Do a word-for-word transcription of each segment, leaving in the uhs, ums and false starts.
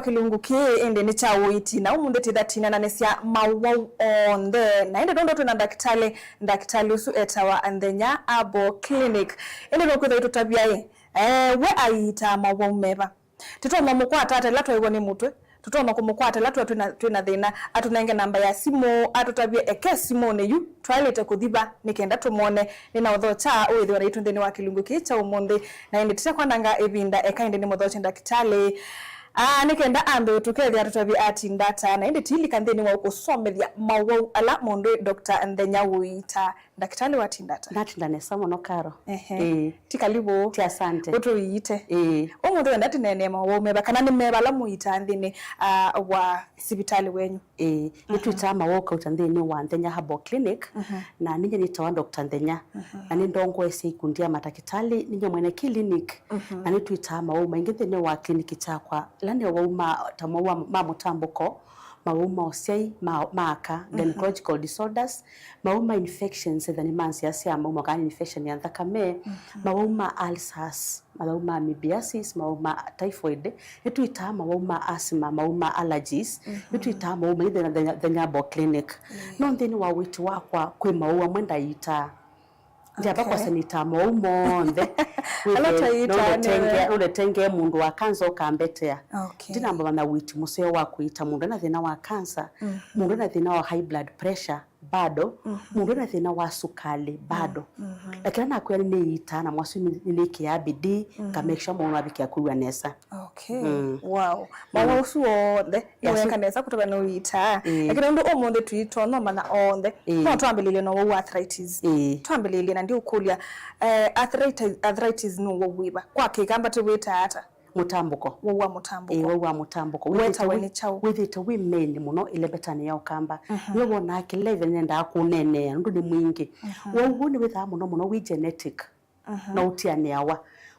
Kĩlungu kĩĩ ĩndĩ nĩ kya ũiiti, na ũmũnthĩ tĩthatinananĩsya mawau onthe. Na ĩndĩ nũndũ twĩ na ndakĩtalĩ, ndakĩtalĩ ũsu etawa Nthenya Herbal Clinic. Ĩndĩ nũkwĩthwa ĩtũtavya ĩ, eh, we aiitaa mawau meva? Tũtonya kũmũkwata ata ĩla twaiwa nĩ mũtwe? Tũtonya kũmũkwata ĩla twĩ na, twĩ na thĩna? Atũnenge namba ya simũ, atũtavye eke simũnĩ yu twaĩlĩte kũthi va nĩ kenda tũmwone. Nĩnaũthokya ũĩthĩwa naitũ nthĩnĩ wa kĩlungu kĩĩ kya ũmũnthĩ, na ĩndĩ tĩtekwananga ĩvinda, eka ĩndĩ nĩmũthokye ndakĩtalĩ. Ah, nĩ kenda ambe ũtũkethya atũtavye atinda ata, na ĩndĩ tiilika nthĩnĩ wa kũsomethya mawau ala mũndũ Doctor Nthenya ũiitaa. Ndakĩtalĩ watinda ata? Natinda nesa mũno, Karo. Ehe. Ĩĩ. Ti kalivu. Ti asante. Ũtũiite. Ĩĩ. Ũmũnthĩ wenda tũneenee mawau meva, kana nĩ meva ala mũiitaa nthĩnĩ, ah, wa sivitalĩ wenyu? Ĩĩ. Nĩtũiitaa mawau kauta nthĩnĩ wa Nthenya Herbal Clinic, na ninyie nĩtawa Doctor Nthenya. Na nĩndongoesye ikundi ya matakĩtalĩ, ninyie mwene clinic, na nĩtũiitaa mawau maingĩ nthĩnĩ wa clinic kyakwa. Ĩla nĩ mawau ma, ta mawau ma, ma mũtambũko, mawau ma ũsyai, ma, ma aka, gynecological disorders, mawau ma infections, ethĩwa nĩ ma nzĩa sya maumo kana infection ya nthakame, mawau ma ulcers, mawau ma amoebiasis, mawau ma typhoid, nĩtũiitaa mawau ma asthma, mawau ma allergies, nĩtũiitaa mawau maingĩ nthĩnĩ wa Nthenya Herbal Clinic. No nthĩnĩ wa ũiiti wakwa kwĩ mawau amwe ndaiitaa. Ndiamba kwasya nĩitaa mawau monthe. Ala twaiitaa nũndũ nĩwe. Nũndũ tengee mũndũ wa kanza ũkambetea. Okay. Ndinamba na ũiiti mũseo wa kũiita mũndũ ena thĩna wa kanza, mũndũ ena thĩna wa high blood pressure, bado, mũndũ ena thĩna wa sukali, bado. Lakini nakwĩa nĩiitaa na mwasyo nĩnĩkĩaa bidii, nga make sure mũndũ navikĩa kwĩw'a nesa. Okay. Wow. Mawau ũsu onthe, nĩweka nesa kũtavya nũiitaa. Lakini ũndũ ũmũnthĩ tũitonya ũmanya onthe. No twambĩlĩlye na wau wa arthritis. Twambĩlĩlye na ndiũkũlya, eh, arthritis, arthritis nĩ wau wĩva? Kwa Kĩkamba tũwĩtaa ata? Mũtambũko. Wau wa mũtambũko. Ĩĩ, wau wa mũtambũko. Wetawe nĩ kyaũ? Wĩthĩte wĩ main mũno ĩlembetanĩ ya Ũkamba. Nĩwe wonaa kĩla ĩthenya nĩendaa kũneenea, nũndũ nĩ mwingĩ. Wau ũũ nĩwĩthaa mũno mũno wĩ genetic. Na ũtianĩawa.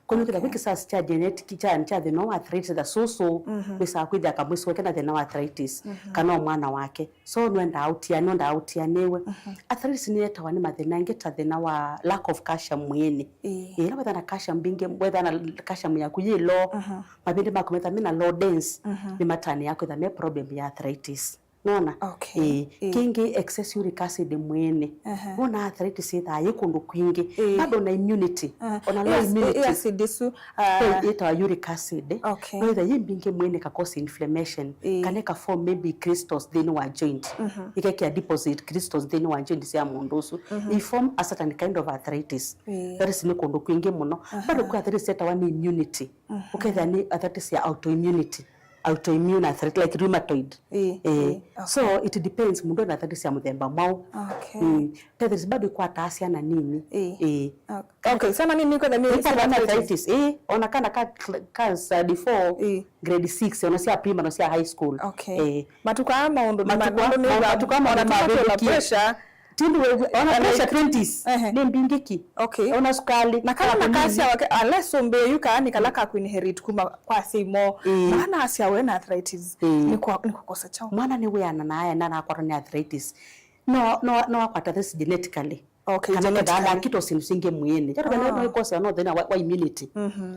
Kwoou nĩkĩla kwĩ kĩsasi kya genetic kya, kya thĩna wa arthritis ta sũsũ, wĩsaa kwĩthĩa kamwĩsĩ wake na thĩna wa arthritis, kana o mwana wake. So nwendaa ũtia, nwendaa ũtianĩwe. Arthritis nĩyetawa nĩ mathĩna angĩ ta thĩna wa lack of calcium mwĩĩnĩ. Ĩĩ. Ĩĩ, ĩla wetha na calcium mbingĩ, wetha na calcium yaku yĩ low, mavĩndĩ maku metha mena low dense, nĩmatanĩaa kwĩtha me problem ya arthritis. Nona? Okay. Ĩĩ. Ĩĩ. Kĩngĩ, excess uric acid mwĩĩnĩ. Wona arthritis ĩthaa yĩ kũndũ kwingĩ. Ĩĩ. Bado na immunity. Ona low immunity. Ĩ acid ĩsu, ah, ĩtawa uric acid. Okay. No ĩtha yĩ mbingĩ mwĩĩnĩ ka cause inflammation. Ĩĩ. Kana ĩka form maybe crystals nthĩnĩ wa joint. Ĩkekĩa deposit crystals nthĩnĩ wa joint sya mũndũ ũsu. Ĩ form a certain kind of arthritis. Ĩĩ. That is nĩ kũndũ kwingĩ mũno. Bado kwĩ arthritis ĩtawa nĩ immunity. Ũkethĩa nĩ arthritis ya autoimmunity. Autoimmune arthritis, like rheumatoid. Ĩĩ, ĩĩ. So, it depends, mũndũ ena arthritis ya mũthemba mwaũ. Okay. Mm. Arthritis bado ĩkwataa syana nini. Ĩĩ. Ĩĩ. Okay. Okay, syana nini kwetha nĩ arthritis? Ĩĩ, ona kana ka cl-, ka standard four, grade six, ona sya primary, ona sya high school. Okay. Ĩĩ. Matukũ aa maũndũ nĩ maũndũ nĩ matukũ aa maũndũ nĩ pressure. Tindi we, ona pressure twenties, ehe, nĩ mbingĩ ki. Okay. Ona sukali, na kala na kasia wake, unless ũmbĩe yu kaa nĩ kala ka kuinherit kuma kwa asyai moo. Ĩĩ. Maana asia we na arthritis. Ĩĩ. Nĩ kwa, nĩ kũkosa chao. Mwana nĩ wĩana na aya na nakwatwa nĩ arthritis. No, no, no akwata this genetically. Okay, kana genetically. Kana kĩthaa kito sindu singi mwĩĩnĩ. Kyato kana no ikosa no thĩna wa, wa immunity.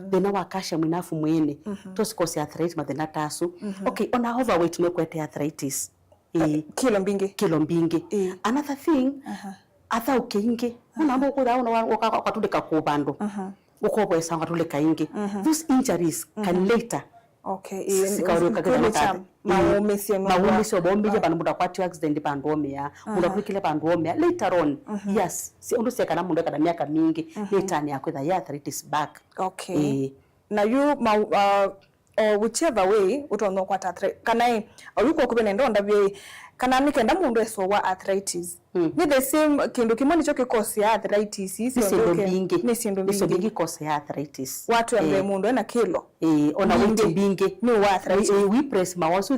Thĩna wa calcium enough mwĩĩnĩ. Tosi kosa arthritis mathĩna tasu. Okay, ona overweight no kwete arthritis. Ĩĩ. Kilo mbingĩ. Kilo mbingĩ. Ĩĩ. Another thing, aha, athaũke ingĩ. Ona andũ ũkũthaa, ona wa-, ũka-, ũkatũlĩka kũ vandũ. Aha. Ũkovoesa ũkatũlĩka ingĩ. Those injuries can later, okay, ĩĩ, sikaũlĩka kwĩlĩkya, ĩĩ, maũmĩsyo nũndũ wa, maũmĩsyo, maũmĩsyo vandũ mũndũ akwatio accident vandũ omĩa. Mũndũ atũlĩkĩle vandũ omĩa. Later on, yes, si-, ũndũ syekana mũndũ ekana myaka mingĩ, nĩtanĩa kwĩtha ya arthritis back. Okay. Ĩĩ. Na yu ma-, uh, or whichever way, ũtonya ũkwata arthritis. Kana ĩ, oyu kwa kũve nenda ũndavye ĩ, kana nĩ kenda mũndũ esũwa arthritis. Nĩ the same, kĩndũ kĩmwe nĩkyo kĩkosea arthritis. Nĩ syĩndũ mbingĩ. Nĩ syĩndũ mbingĩ. Nĩ syĩndũ mbingĩ kosea arthritis. Watu ambe mũndũ ena kilo. Ĩĩ, ona weight mbingĩ. Nĩ wa arthritis. Ĩĩ, we press mawasu,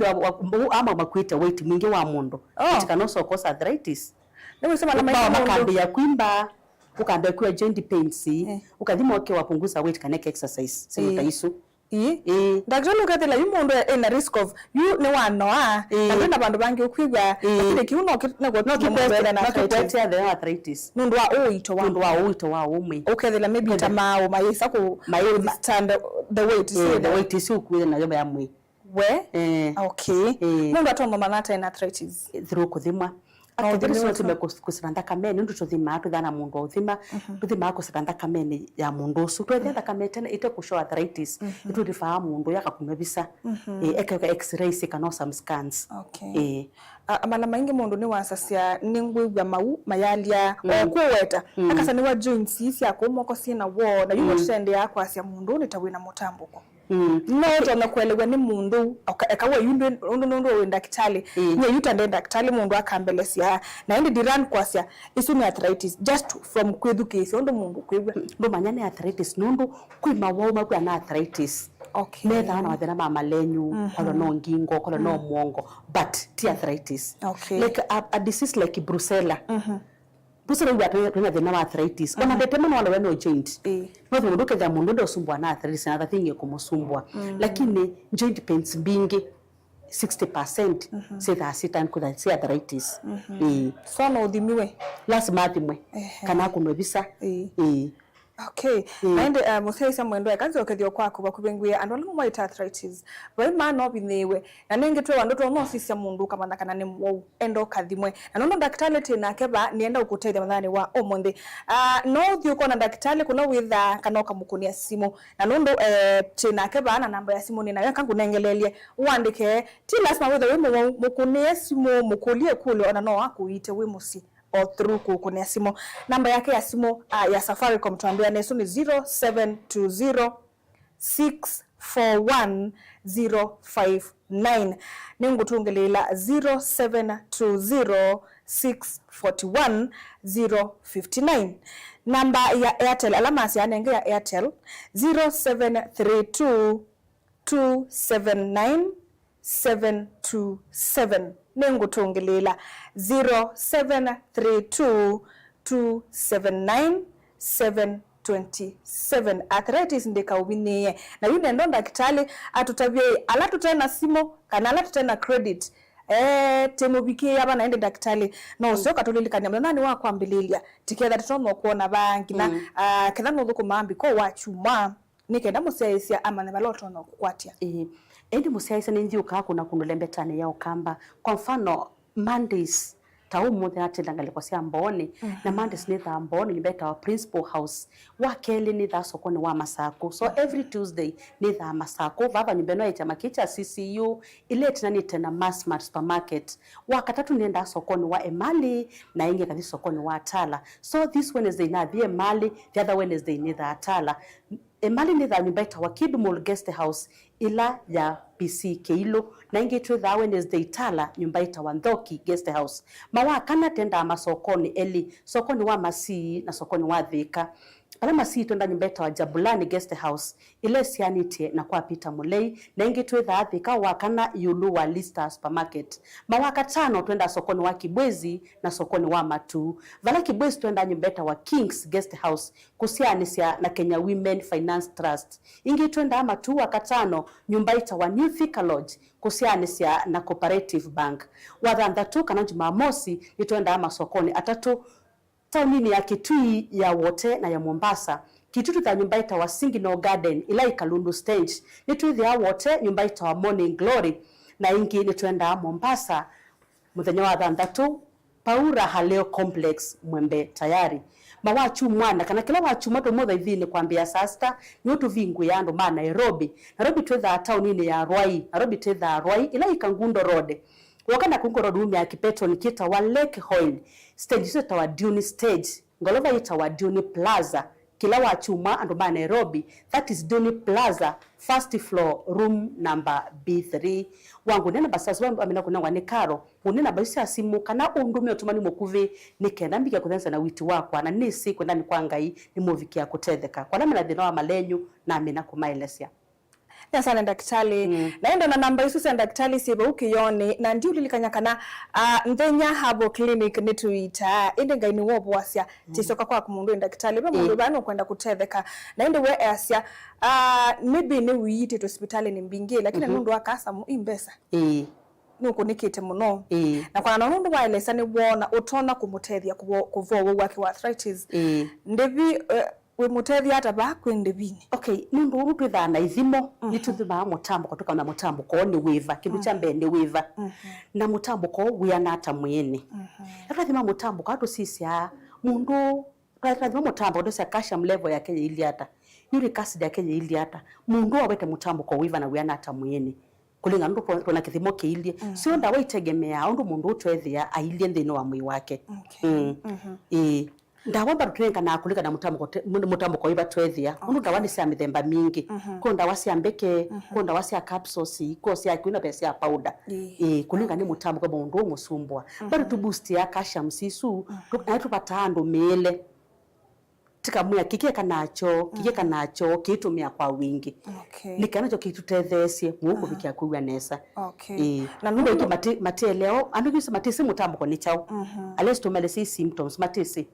ama makuĩte weight mwingĩ wa mũndũ. Oh. It can also cause arthritis. Nĩ kusema na maingĩ mũndũ makambia kwimba, ũkambia kwĩwa joint pains, ũkathima ũke wapunguza weight kana eka exercise, syĩndũ ta isu. Ĩĩ. Ĩĩ. Ndakĩtalĩ ũkethĩla yu mũndũ e-, ena risk of, yu nĩ wanoa, na ndwĩna vandũ vangĩ ũkwĩw'a, lakini kĩu no kĩ-, no kĩkwete, no kĩkwete thĩna wa arthritis. Nũndũ wa ũito wa, nũndũ wa ũito wa ũmwe. Ũkethĩla maybe ta maũ mayĩsa kũ-, mayĩsa withstand the weight, ĩĩ, the weight isu ũkuĩte nayo ya mwĩĩ. We? Eh, Okay. Eh. Mũndũ atonya ũmanya ata ena arthritis? Through kũthimwa. No Akethĩrĩswa ũthimiwe ũtime kũs- kũsila nthakame, nĩ ũndũ tũthimaa twĩthana mũndũ wa ũthima, tũthimaa kũsila nthakamenĩ ya mũndũ ũsu. Twethĩa nthakame tene ĩte kũshow arthritis, nĩtũrifaa mũndũ ũyũ akakunwa visa. Eh, ekeka x-rays kana some scans. Okay. Eh. A- Mala maingĩ mũndũ nĩwasasya nĩngwĩw'a mau mayalya o kũweta. Akasa nĩwa joints ii sya kũu moko syĩ na woo, na yu nĩtũtendea kwasya mũndũ ũũ nĩ ta wĩna mũtambũko. Mm. No ũtonya kũelewa nĩ mũndũ ũka- eka we yu ndwĩ- ũndũ nũndũ wĩ ndakĩtalĩ. Nye yu ta nde ndakĩtalĩ mũndũ akambelesya, na ĩndĩ ndiran kwasya isu nĩ arthritis just from kwĩthukĩĩsya ũndũ mũndũ kwĩw'a. Ndũmanya nĩ arthritis nũndũ kwĩ mawau makw'a na arthritis. Okay. Methaa na mathĩna ma malenyu, kolwa no ngingo, kolwa no mwongo, but ti arthritis. Okay. Like a, a disease like brucella. Brucella ĩw'a twĩna thĩna wa arthritis. Ona ndetema no walewe no joint. Ĩĩ. No thĩ mũndũ kethĩa mũndũ ndosumbwa na arthritis, na thing ĩkũmũsumbwa. Lakini joint pains mbingĩ, sixty percent syĩthaa syĩtan kwĩtha si arthritis. Ĩĩ. So no ũthimiwe. Lazima athimwe. Ehe. Kana akunwe visa. Ĩĩ. Ĩĩ. Okay. Na ĩndĩ uh, mũsyaĩĩsya mwendwa, eka nzokethyo kwaku vakuvĩ ngwĩe andũ ala mamaĩte arthritis vai maana ũvinyĩĩwe. Na nĩngĩ twĩ andũ tũno ũsisya mũndũ ũkamanya kana nĩ mũwau, enda ũkathimwe. Na nũndũ ndakĩtalĩ tĩ nake vaa, nĩenda ũkũtethya mũthenyanĩ wa ũmũnthĩ. Ah, no ũthi ũkona ndakĩtalĩ kũla wĩthaa kana ũkamũkũnĩa simũ. Na nũndũ eh, tĩ nake vaa na namba ya simũ nĩ nayo, eka ngũnengeleelye, ũandĩke. Ti lasima wĩthe wĩ mũwau, mũkũnĩe simũ, mũkũlye ĩkũlyo, ona no akũiite wĩ mũsyĩ o through kũkũnĩa simũ. Namba yake ya simũ ah, ya Safaricom twambĩanĩa ĩsu nĩ zero seven two zero six four one zero five nine. Nĩngũtũngĩlĩĩla zero seven two zero six four one zero five nine. Namba ya Airtel, ala masya nenge ya Airtel, zero seven three two two seven nine seven two seven. Nĩngũtũngĩlĩĩla zero seven three two two seven nine seven twenty seven. Arthritis ndĩkaũvinyĩĩe. Na yu nenda ndakĩtalĩ atũtavye ala tũte na simũ kana ala tũte na credit. Eh, tĩmũvikĩĩa vana ĩndĩ ndakĩtalĩ no ũseo katũlilikany'a mũthenyanĩ wa kwambĩlĩlya, tiketha tũtonya kwona vaa nginya ah, ketha nũthũkũmaa mbiko wa kyumwa. Nĩ kenda mũsyaĩĩsya amanye vala ũtonya kũkwatya. Ĩĩ. Ĩndĩ mũsyaĩĩsya nĩnzyũkaa kũna kũndũ lembetanĩ ya Ũkamba. Kwa mfano, Mondays, ta ũmũnthĩ natĩla ngalĩko sya Mbooni, na Mondays nĩthaa Mbooni nyũmba ĩtawa Principal House. Wa kelĩ nĩthaa sokonĩ wa Masakũ. So every Tuesday nĩthaa Masakũ. Vava nyũmba ĩno yaĩtya makĩkya C C U, ĩla ĩtinanĩte na Massmart Supermarket. Wa katatũ nĩendaa sokonĩ wa Emali, na ĩngĩ ngathi sokonĩ wa Tala. So this Wednesday nathi Emali, the other Wednesday nĩthaa Tala. Emali nĩthaa nyũmba ĩtawa Kidmall Guest House, ĩla ya P C Kĩilũ, na ĩngĩ twĩthaa Wednesday Tala, nyũmba ĩtawa Nthoki Guest House. Mawakana twendaa masokonĩ elĩ, sokonĩ wa Masii na sokonĩ wa Thĩka. Vala Masii twendaa nyũmba ĩtawa Jabulani Guest House, ĩla ĩsianĩtye na kwa Peter Mũlei, na ĩngĩ twĩthaa Thĩka wakana ĩũlũ wa Lista Supermarket. Mawakatano twendaa sokonĩ wa Kibwezi na sokonĩ wa Matuu. Vala Kibwezi twendaa nyũmba ĩtawa Kings Guest House, kũsyaanĩsya na Kenya Women Finance Trust. Ĩngĩ twendaa Matuu wakatano nyũmba ĩtawa New Thika Lodge, kũsyaanĩsya na Cooperative Bank. Wathanthatũ kana Jumamosi nĩtwendaa masokonĩ atatũ taoninĩ ya Kitui, ya Wote na ya Mombasa. Kitui twĩthaa nyũmba ĩtawa Signal Garden ĩla ĩ Kalundu Stage. Nĩtwĩthĩaa Wote nyũmba ĩtawa Morning Glory, na ĩngĩ nĩtwendaa Mombasa mũthenya wa thanthatũ, Paura Haleo Complex, Mwembe Tayari. Ma wa kyumwa na kana kĩla wa kyumwa tũmũthaithinĩ kwambĩĩa saa sita, nĩw'o tũvingũĩa andũ ma Nairobi. Nairobi twĩthaa taoninĩ ya Rwai. Nairobi twĩthaa Rwai, ĩla ĩ Kangundo Road. Woka na Kangundo Road wumĩaa kĩpetoni kĩtawa Lake Hoyle. Stage ĩsu ĩtawa Duni Stage. Ngolova yĩtawa Duni Plaza. Kĩla wa kyumwa andũ ma Nairobi, that is Duni Plaza, first floor, room number B three. Wangũnĩa namba sya simũ wamina kũnengwa nĩ Karo, ngũnĩa namba isu sya simũ, kana ũndũmĩe ũtũmani mũkuvĩ, nĩ kenda mbike kũthenza na witi wakwa, na nĩsĩ kwendani kwa Ngai nĩmũvikĩa kũtetheka. Kwa ala mena thĩna wa malenyu, namina kũmaelesya. Nĩ asante ndakĩtalĩ. Na ĩndĩ ona namba isu sya ndakĩtalĩ syĩ vau kĩyonĩ, na ndiũlilikany'a kana ah, Nthenya Herbal Clinic nĩtũitaa, ĩndĩ Ngai nĩwovoasya. Tĩsyoka kwaku mũndũ wĩ ndakĩtalĩ, ve mũndũ vaa nũkwenda kũtetheka, na ĩndĩ we easya ah, maybe nĩwĩĩtĩtwe sipitalĩnĩ mbingĩ, lakini nũndũ wa kasamu i mbesa Ĩĩ. nũkũnĩkĩte mũno. Ĩĩ. Na kwana nũndũ waelesya nĩwoona ũtonya kũmũtethya kũvo- kũvoa wau wake wa arthritis. Ĩĩ. Ndĩvi eh, Wĩmũtethya ata vaa kwĩ ndĩvinĩ? Okay, nũndũ ũu twĩthaa na ithimo, nĩtũthimaa mũtambũko, tũkamanya mũtambũko ũũ nĩ wĩva, kĩndũ kya mbee nĩ wĩva, na mũtambũko ũũ wĩana ata mwĩĩnĩ. Ĩla twathima mũtambũko, ala tũsisyaa mũndũ, twathima mũtambũko, twĩsya calcium level yake yĩilyĩ ata, uric acid yake yĩilyĩ ata, mũndũ awete mũtambũko wĩva na wĩana ata mwĩĩnĩ. Kũlingana na ũndũ twona kĩthimo kĩilyĩ. Sio ndawa itegemeaa ũndũ mũndũ ũtwethĩa ailyĩ nthĩnĩ wa mwĩĩ wake. Okay. Ĩĩ. Ndawa bado tũnenganaa kũlingana na mũtambũko te-, mũtambũko wĩva twethĩa. Ũndũ ndawa nĩ sya mĩthemba mingĩ. Kwĩ ndawa sya mbeke, kwĩ ndawa sya capsules, kwĩ sya kĩu na ve sya powder. Ĩĩ. Ĩĩ, kũlingana nĩ mũtambũko mũndũ ũmũsumbũa. Bado tũboostia calcium sisu, tũ-, nayo tũvataa andũ mĩĩle. Tĩkamwĩa kĩkĩeka nakyo, kĩkĩeka nakyo, kĩitũmĩa kwa wingĩ. Okay. Nĩ kana nakyo kĩtũtetheesye mũu kũvikĩa kwĩw'a nesa. Okay. Ĩĩ. Na nũndũ aingĩ mati-, matielewa, andũ aingĩ matĩsĩ mũtambũko nĩ kyaũ. Unless tũmaelesye symptoms, matĩsĩ.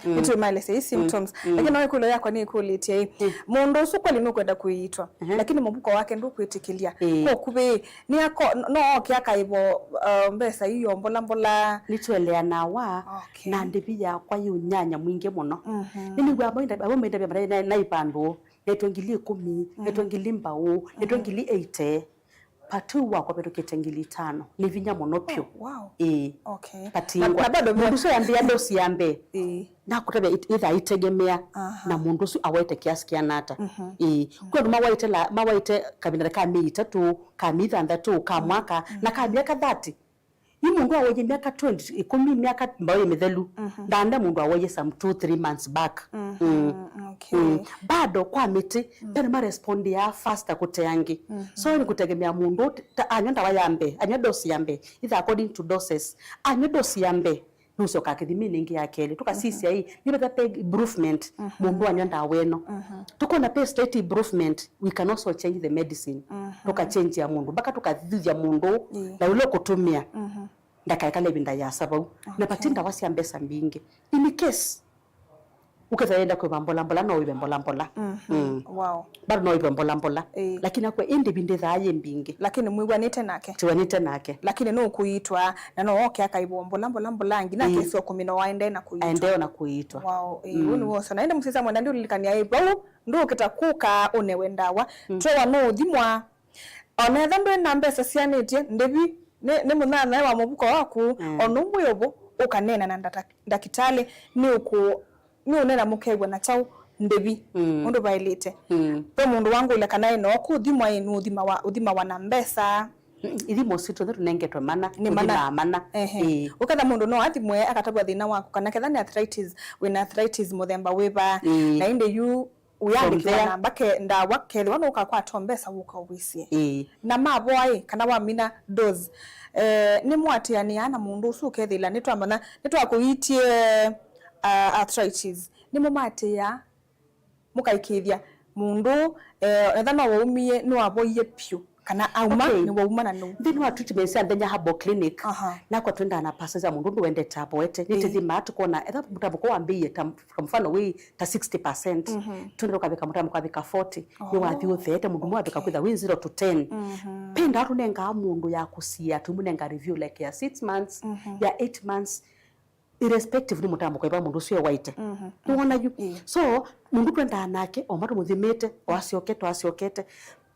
Nĩtũmaelesye symptoms. Lakini no ĩkũlyo yakwa nĩkũlĩtye ĩ, mũndũ ũsu kweli nũkwenda kũiitwa, lakini mũvuko wake ndũkwĩtĩkĩlya. Ĩĩ. Kwa ũkuvĩ, nĩ ako, no oke akaĩvo, uh, mbesa iyo mbola mbola. Nĩtũeleanaa wa, okay, na ndĩvi yakwa yĩ ũnyanya mwingĩ mũno. Nĩnĩw'aa amwe maita, amwe maita na, na, na ivandũ, naitwe ngili ikũmi, naitwe ngili mbaũ, naitwe ngili eighty. Pati wakwa vetũkĩte ngili itano. Nĩ vinya mũno pyũ. Oh, wow. Ĩĩ. Okay. Pati na, ngwa. Na bado mũndũ ũcio yambĩa ndosi ya mbee. Ĩĩ. Nakũtavya it-, ĩthaa itegemea na mũndũ ũsu awaĩte kiasi kĩana ata. Ĩĩ. Kwĩ andũ mawaĩte la, mawaĩte kavinda ka myei ĩtatũ, ka myei thanthatũ, ka mwaka, na ka myaka thirty. Yu mũndũ awaĩie myaka twenty, ĩkũmi, myaka mbaũ yĩ mĩthelu, ndaanda mũndũ awaĩie some two, three months back. Mm. Okay. Mm. Bado kwa mĩtĩ, ve andũ marespondiaa faster kũte angĩ. So nĩ kũtegemea mũndũ, ta, anywa ndawa ya mbee, anywa dose ya mbee, either according to doses. Anywa dose ya mbee, nũsyokaa kĩthiminĩ ĩngĩ ya kelĩ. Tũkasisya ĩ, nĩvetha pe improvement, mũndũ anywa ndawa ĩno. Tũkona pe slight improvement, we can also change the medicine. Tũkachenjia mũndũ, mpaka tũkathithya mũndũ, na ũla ũkũtũmĩa. Ndakaekale ĩvinda yĩasa vau. Na vati ndawa sya mbesa mbingĩ. In case, ũkethĩa yenda kwĩva mbola mbola, no wĩve mbola mbola. Mm. Wow. Bado no wĩve mbola mbola. Ĩĩ. Lakini akwe ĩndĩ vindĩthaa yĩ mbingĩ. Lakini mwĩw'anĩte nake. Twĩw'anĩte nake. Lakini nũkũitwa, na no oke akaĩvwa mbola mbola mbola, nginya akeswa kũmina aendee na kũitwa. Aendee na kũitwa. Wow, ĩĩ, ũu nĩ wosa. Na ĩndĩ mũsisa mwenda ndiũlilikania ĩ, vau ndũkĩta kũka ũnewe ndawa. Twewa nũũthimwa. O na ethwa ndwĩ na mbesa sianĩtye, ndĩvi nĩ, nĩ mũnyanyae wa mũvuko waku, o na ũmwe ũvũ, ũkaneena na ndata-, ndakĩtalĩ, nĩ ũkũ-, nĩ ũneena mũkew'a na kyaũ ndĩvi, ũndũ vaĩlĩte. Ve mũndũ wangũlya kana ĩ no kũthimwa ĩ, nũũthimawa, ũthimawa na mbesa? Mm, ithimo sitũ nĩ tũnengetwe mana, nĩ mana. Tũthimaa mana. Ehe. Ĩĩ. Ũketha mũndũ no athimwe akatavw'a thĩna waku, kana ketha nĩ arthritis, wĩ na arthritis mũthemba wĩva, na ĩndĩ yu From wĩandĩkĩwa there. Namba ke ndawa, kethĩwa nũkakwata mbesa wũka ũwĩsĩe. Ĩĩ. Na mavoa ĩ, kana wamina dose, eh, nĩmũatĩanĩaa na mũndũ ũsu ũkethĩla nĩtwamanya, nĩtwakũitie, ah, arthritis. Nĩmũmatĩĩaa, mũkaĩkĩĩthya mũndũ, eh, etha no waumie, nĩwavoie vyũ, kana auma, okay, nĩwauma na nũu. Nthĩnĩ wa treatments ya Nthenya Herbal Clinic, aha, nakwa twendaa na passes ya mũndũ ũndũ wendete avoete. Ĩĩ. Nĩtĩthimaa tũkona, etha mũtambũko wambĩĩe ta, kwa mfano, wĩ ta sixty percent, mhm, twende tũkavika mũtambũko wavika forty, oh, nĩwathi ũtheete mũndũ ũmwe wavika, okay, kwĩtha wĩ zero to ten. Mhm. Penda tũnengaa mũndũ ya kũsiĩa, tũmũnenga review like ya six months, mhm, ya eight months, irrespective nĩ mũtambũko ĩva mũndũ ũsu ewaĩte. Mhm. Nĩwona yu? Ĩĩ. So, mũndũ twendaa nake, o matũmũthimĩte, o asyokete, o asyokete.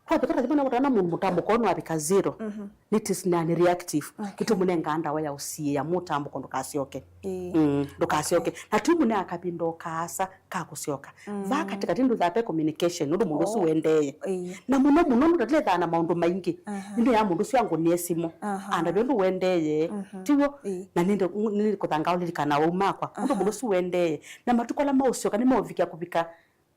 Twavika tathima na kũtana mũndũ mũtambũko ũno wavika zero. Mhm. Nĩ test na nĩ reactive. Okay. Nĩtũmũnengaa ndawa ya ũsiĩa mũtambũko ndũkasyoke. Ĩĩ. Mm, ndũkasyoke. Okay. Na tũimũnenga kavinda o kaasa ka kũsyoka. Mm. Vaa katĩkatĩ ndũthaa pe communication, nũndũ mũndũ ũsu, oh, wendee. Ĩĩ. Na mũno mũno nũtatĩlethaa na maũndũ maingĩ. Aha. Nĩndũ ya mũndũ ũsu angũnĩe simũ. Aha. Andavya ũndũ wendee. Mhm. Tiw'o? Ĩĩ. Na nĩndĩ, nĩndĩ kũthangaa ũlilikana wau makwa. Ũndũ, aha, mũndũ ũsu wendee. Na matukũ ala maũsyoka nĩmeũvikĩa kũvika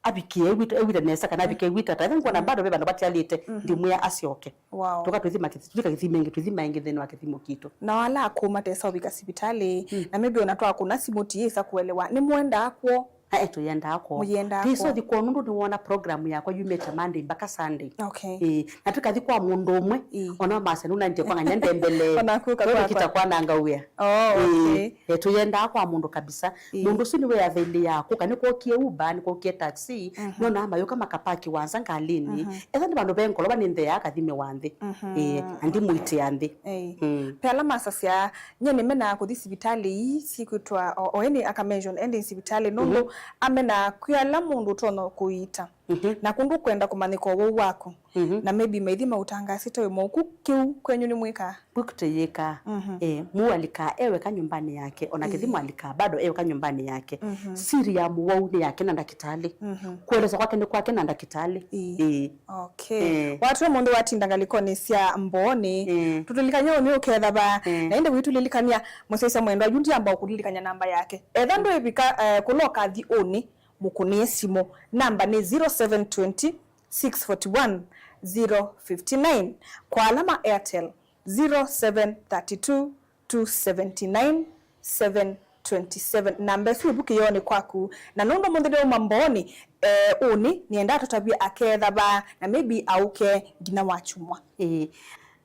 avikĩe ew'ĩte, ew'ĩte nesa kana avike ew'ĩte ata. Ethĩwa ngwona, mhm, bado ve vandũ vatialĩte, mhm, ndimwĩa asyoke. Wow. Tũka tũthima kĩthi-, tũthika kĩthima ĩngĩ, tũthima ĩngĩ nthĩnĩ wa kĩthimo kitũ. Na ala akũũ matesa ũvika sivitalĩ, mm, na maybe ona twakũna simũ tiyĩsa kũelewa, nĩmwendaa kw'o? Ae, tũyendaa kw'o. Mũyendaa kw'o. Twĩsothi kw'o nũndũ nĩwona program yakwa yumĩte Monday mpaka Sunday. Okay. Ĩĩ, na tũkathi kwa mũndũ ũmwe, ĩĩ, ona masya nũnandie kwa ng'anya ndembele. Ona kuka kwakwa. Tũkita kwananga wĩa. Oh, ĩĩ, okay. Eh, tũyendaa kwa mũndũ kabisa. Ĩĩ. Mũndũ ũsu nĩwe available ya kũka, nĩkwokie Uber, nĩkwokie taxi, mhm, nonaa mayũka makapaki wa nza ngalĩnĩ. Mhm. Ethwa nĩ vandũ ve ngolova nĩ nthea akathimĩwa nthĩ. Mhm. Ĩĩ, na ndimũitĩa nthĩ. Ĩĩ. Mm. Ve ala masasya, nyie nĩmenaa kũthi sivitalĩ ii syĩkwĩtwa, o, o ĩndĩ aka mention ending sivitalĩ nũndũ, mhm, Amena kwĩ ala mũndũ ũtonya kũiita. Mhm. Na kũndũ kwenda kũmanyĩka ũwau waku. Mhm. Na maybe maithi maũtangaasĩte wĩ mũuku, kĩu kwenyu nĩmwĩkaa? Kwĩ kũteyĩkaa. Mhm. Eh, mũu alikaa e weka nyũmbanĩ yake, ona kĩthimo alikaa bado e weka nyũmbanĩ yake. Mhm. Siri ya mũwau nĩ yake na ndakĩtalĩ. Mhm. Kũelesya kwake nĩ kwake na ndakĩtalĩ. Ĩĩ. Ĩĩ. Okay. Eh. Watw'e mũndũ watinda ngalĩkonĩ sya Mbooni. Eh. Tũtũlikany'a ũnĩ ũkethava. Eh. Na ĩndĩ wĩtũlilikany'a mũsyaĩĩsya mwendwa yu ndiamba ũkũlilikany'a namba yake. Etha ndwĩvika, eh, kũla ũkathi ũnĩ, mũkũnĩe simũ. Namba nĩ zero seven twenty, six forty one, zero fifty nine. Kwa ala ma Airtel, zero seven thirty two, two seventy nine, seven twenty seven. Namba ĩsu ĩvu kĩyoonĩ kwaku. Na nũndũ mũnthĩ nĩwauma Mbooni, eh, ũnĩ nĩendaa tũtavye akethava na maybe aũke nginya Wakyumwa. Ĩĩ.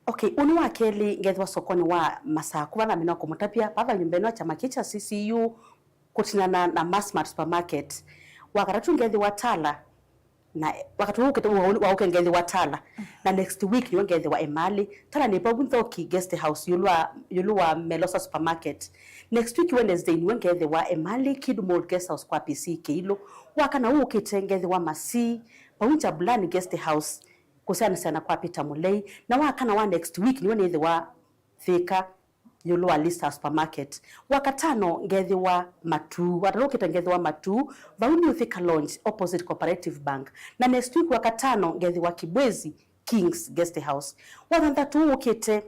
Okay, ũnĩ wa kelĩ ngethĩwa sokonĩ wa Masaku, vala namina kũmũtavya, vava nyũmba ĩno ya kyama kĩĩ kya C C U, kũtinana na Massmart Supermarket. Wa katatũ ngethĩwa Tala, na wakati ũũ ũkĩte wa, wa ũke ngethĩwa Tala. Na next week nĩwe ngethĩwa Emali. Tala nĩ vau Nthoki Guest House, ĩũlũ wa, ĩũlũ wa Melosa Supermarket. Next week Wednesday nĩwe ngethĩwa Emali Kid Mall Guest House kwa P C Kĩilũ. Wa kana ũũ ũkĩte ngethĩwa Masii, vau Jabulani Guest House, kũsyaanĩsya na kwa Peter Mũlei. Na wa kana wa next week nĩwe nĩthĩwa Thĩka, ĩũlũ wa Lista Supermarket. Wakatano ngethĩwa Matuu. Watatũ ũkĩte ngethĩwa Matuu, vau New Thika Lounge, opposite Cooperative Bank. Na next week wakatano ngethĩwa Kibwezi, Kings Guest House. Wathanthatũ ũkĩte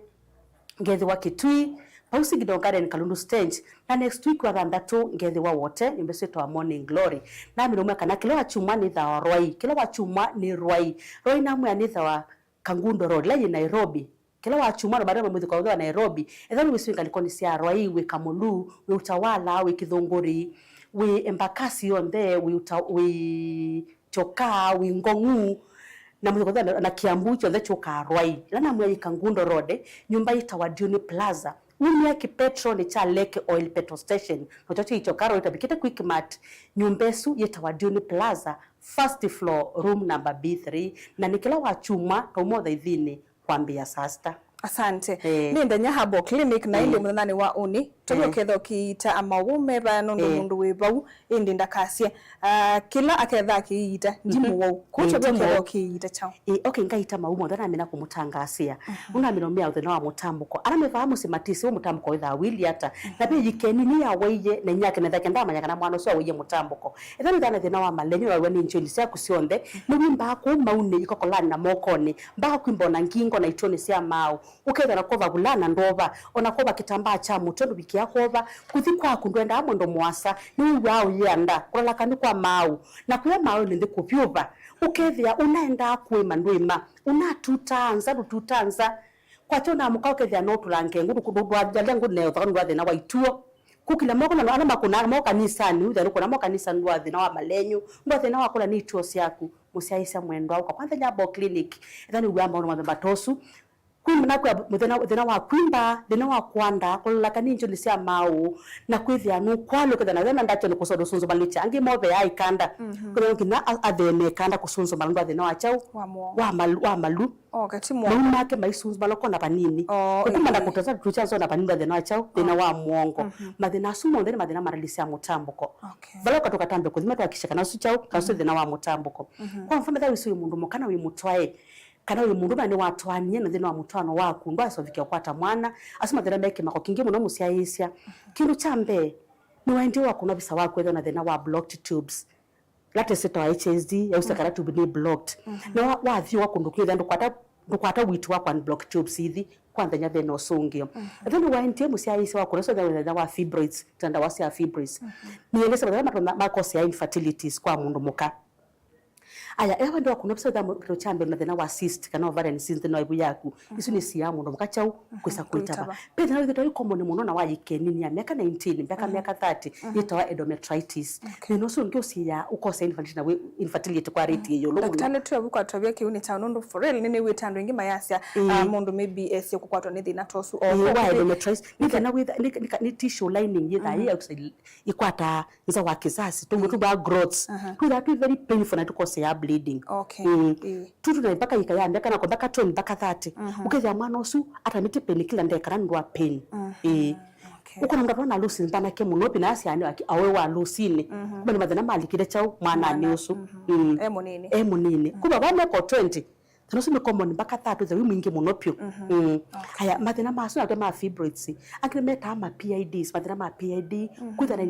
ngethĩwa Kitui, vau Signal Garden Kalundu Stage. Na next week wathanthatũ ngethĩwa Wote, nyũmba ĩsu yĩtawa Morning Glory. Namĩlũmwe kana kĩla wa kyumwa nĩthawa Rwai. Kĩla wa kyumwa nĩ Rwai. Rwai namwĩa nĩthawa Kangundo Road, ĩla yĩ Nairobi. Kĩla wa kyumwa, no baada mamwĩthĩ kwa ũthĩ wa Nairobi, ethĩwa nĩwĩsĩ wĩ ngalĩkonĩ sya Rwai, wĩ Kamulu, wĩ Utawala, wĩ Kĩthũngũri, wĩ Embakasi yonthe, wĩ Uta-, wĩ Chokaa, wĩ Ngong'u, na mũthĩ kwa ũthĩ na, na Kiambu kyonthe kyũkaa Rwai. Ĩla namwĩa yĩ Kangundo Road, nyũmba yĩtawa Dune Plaza. Umia kĩpetrolĩ kya Lake Oil Petrol Station, nakyo kyĩ Chokaa Road, ĩtavikĩte Quickmart. Nyũmba ĩsu yĩtawa Dune Plaza, first floor, room number B three, na nĩ kĩla wa kyumwa, tauma ũthaithinĩ kwambĩĩa saa sita. Asante. Eh. Nĩ Ndenya Herbal Clinic, na ĩndĩ mũthenyanĩ wa ũnĩ, tũthi ũketha ũkĩiita maũvoo meva nũndũ mũndũ wĩ vau, ĩndĩ ndakasye, ah, kĩla aketha akĩiita, ndi mũwau. Kũu tũthi ũketha ũkĩiita kyaũ? Ĩ, okay, ngaita maũvoo monthe namina kũmũtangaasĩa. Nũnamina ũmĩa ũthenya wa mũtambũko. Ala me vaa mũsyĩ matĩsĩ ũũ mũtambũko wĩthaa wĩilyĩ ata. Na ve yĩkeni nĩyawaiye, na inyake na ĩthake ndamanya kana mwana ũsu awaiye mũtambũko. Ethĩwa nĩthĩna wa malenyo waw'a nĩ ngyoni syaku syonthe, nĩwimbaa kũu maunĩ, ikokolanĩ na mokonĩ, mbaa kwimba ona ngingo na ituonĩ sya maaũ, ũkethĩa na kwova vulaa na ndwova, ona kwova kĩtambaa kya mũtwe ndũvikĩaa kwova, kũthi kwaku ndwendaa mwendo mũasa, nĩwĩw'aa ũyĩa nda, kũlala kandu kwa maaũ, na kũya maaũnĩ nthĩ kũvyũva, ũkethĩa ũnaendaa kũĩma ndwĩma, ũnatutaa nza ndũtutaa nza, kwakya ũnaamũka ũkethĩa no ũtũlange ngũ, ndwalya ngũ neũthaka ndwa thĩna wa ituo. Kũkilya moko na ala makũnaa mo kanisanĩ, wĩthĩa nũkũna mo kanisanĩ ndwa thĩna wa malenyu, ndwa thĩna wa kũla nĩ ituo syaku. Mũsyaĩĩsya mwendwa ũka kwa Ndenya Herbal Clinic, ethĩwa nĩw'aa maũndũ mũthemba ta ũsu. Kwimba naku ya mũthenya, thĩna wa kwimba, thĩna wa kwanda, kũlala kanini ngyoni sya maaũ, na kwĩthĩa nũkwalũkĩtha na thĩna ndakyonĩ kũsoda ũsũnzũmalĩkya. Angĩ moveaa ikanda. Kwĩthĩa nginya a-, atheeme ikanda kũsũnzũmala ndwa thĩna wa kyaũ? Wa mũongo. Wa malu, wa malu. Oh, kati mũongo. Mau make maisunzũmala kona vanini. Oh, ũkũmana kũtasa tũkyanzona vanini ndwa thĩna wa kyaũ? Thĩna wa mũongo. Mathĩna asu monthe nĩ mathĩna ma ndalili sya mũtambũko. Okay. Vala ũkatũka tambe kũthima twakisha kana ũsu kyaũ, kana ũsu thĩna wa mũtambũko. Kwa mfano, ethĩwa wĩsĩ wĩ mũndũ mũka na wĩ mũtwae, kana wĩ mũndũ na nĩwatwaanie na thĩna wa mũtwaano waku, ndwaĩsa ũvikĩa ũkwata mwana, asu mathĩna me kĩmako kingĩ mũno mũsyaĩĩsya. Kĩndũ kya mbee, nĩwaendie wakũnwa visa waku ethĩwa na thĩna wa blocked tubes. Latest ĩtawa H S D, yausya kana tube nĩ blocked. Na wa-, wathiũwa kũndũ kwĩthĩa ndũkwata, ndũkwata wito wa kũ unblock tubes ithi, kwa nthenya vena ũsũngĩo. Ethĩwa nĩwaendie mũsyaĩĩsya waku na ũsya thĩna wa fibroids, tena ndawa sya fibroids. Nĩelesya mathĩna matonya makosea infertilities kwa mũndũ mũka. Aya, ethĩwa ndĩ wa kũnwa visa ethĩwa kĩndũ kya mbee na thĩna wa cyst kana ovarian cyst nthĩnĩ wa ĩvu yaku, isu nĩ siaa mũndũ mũka kyaũ kwĩsa kwĩtava. Kwĩtava. Ve thĩna wĩthĩtwa wĩ common mũno na wa yĩkeni nĩ ya myaka nineteen mpaka myaka thirty, yĩtawa endometritis. Okay. Thĩna ũsu ũngĩ ũsiaa ũkosa infertility na wĩ infertility kwa rate ĩ ĩũlũ mũno. Ndakĩtalĩ, twĩ avu kwatwavya kĩu nĩ kyaũ nũndũ for real nĩnĩw'ĩte andũ aingĩ mayasya, ah, mũndũ maybe esie kũkwatwa nĩ thĩna ta ũsu. Ĩĩ, wa endometritis. Nĩ thĩna wĩtha-, nĩ, nĩ, nĩ tissue lining yĩthaa yĩ outside, ĩkwataa nza wa kĩsasi, tũmwe tũvaa growths. Twĩthaa twĩ very painful na tũkoseaa bleeding. Okay. Mm. Ĩĩ. Tutu na mpaka yĩka ya myaka nako mpaka twenty, mpaka thirty. Ũkethĩa mwana ũsu atamĩte pain kila ndeka na ndwa pain. Ĩĩ. Okay. Ũkona mũndũ atwaa na losing mbanake mũno, pi na asyaanĩwa ki awe wa losinĩ. Mhm. Kuma nĩ mathĩna malikile kyaũ mwananĩ ũsu. Mhm. Mm. E mũnini. E mũnini. Mm. Kuma vameko twenty. Thĩna ũsu nĩ common mpaka thirty, wĩ mwingĩ mũno piũ. Mhm. Mm. Okay. Aya, mathĩna masu natwe ma fibroids. Angĩ nĩmetaa ma P I Ds, mathĩna ma P I D. Mhm. Kwĩthana